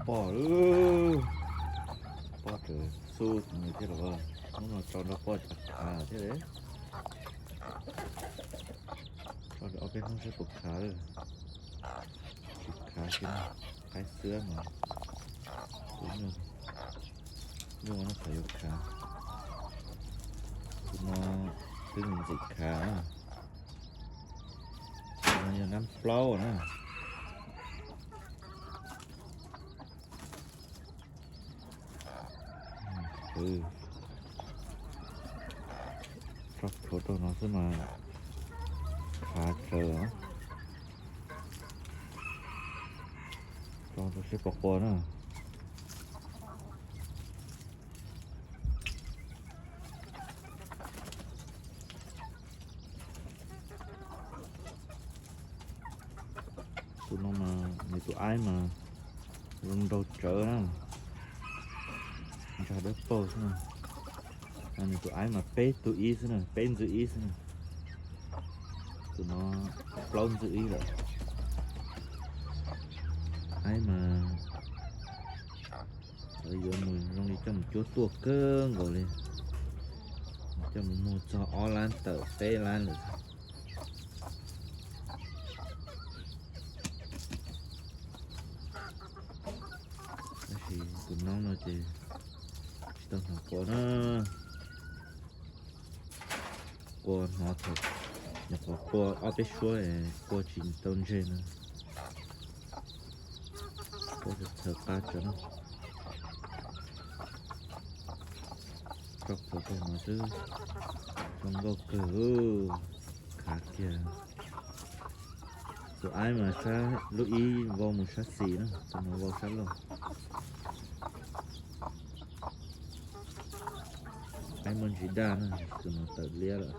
Poj, poj tseem xu nws thiab los, hnub no tso nrog poj tseem khav thiab. Tso ob peb hnub saib puas khav. Tsis khav thiab, qaib xwb mas. Kuv nyuaj, nyuaj no txawm yuav khav. Tus no twb ntxim khav. Tus no yog nab plaub na. Tso plhuav rau no xwb mas khav tsawv. Tso rau seb puas qua na. Tus no mas nws tus aib mas zoo nraug tsawv na, ntsag dawb paug xwb na. Nws tus aib mas peb tug ib xwb na, peb ntxwv ib xwb na. Tus no plaub ntxwv ib lawm. Aib mas lawv yuav mus zoo li coj mus cuab tuaj kawg nkaus li. Coj mus muag txog ob lab tawm peb lab lawm. Tab sis tus noob no ces tsis tau hnov qua na. Qua hnov thaum nyuam qhuav qua ob peb suab, qua tsis tau ntseg na. Qua txhaws qab tsawv na. Tso plhuav rau no xwb, zoo nkauj kawg, khav kiag. Tus aib mas sab lub ib vau mus sab xis na, tus no vau sab laug. Aib muaj ntsis daj na, tus no tawm liab lawm.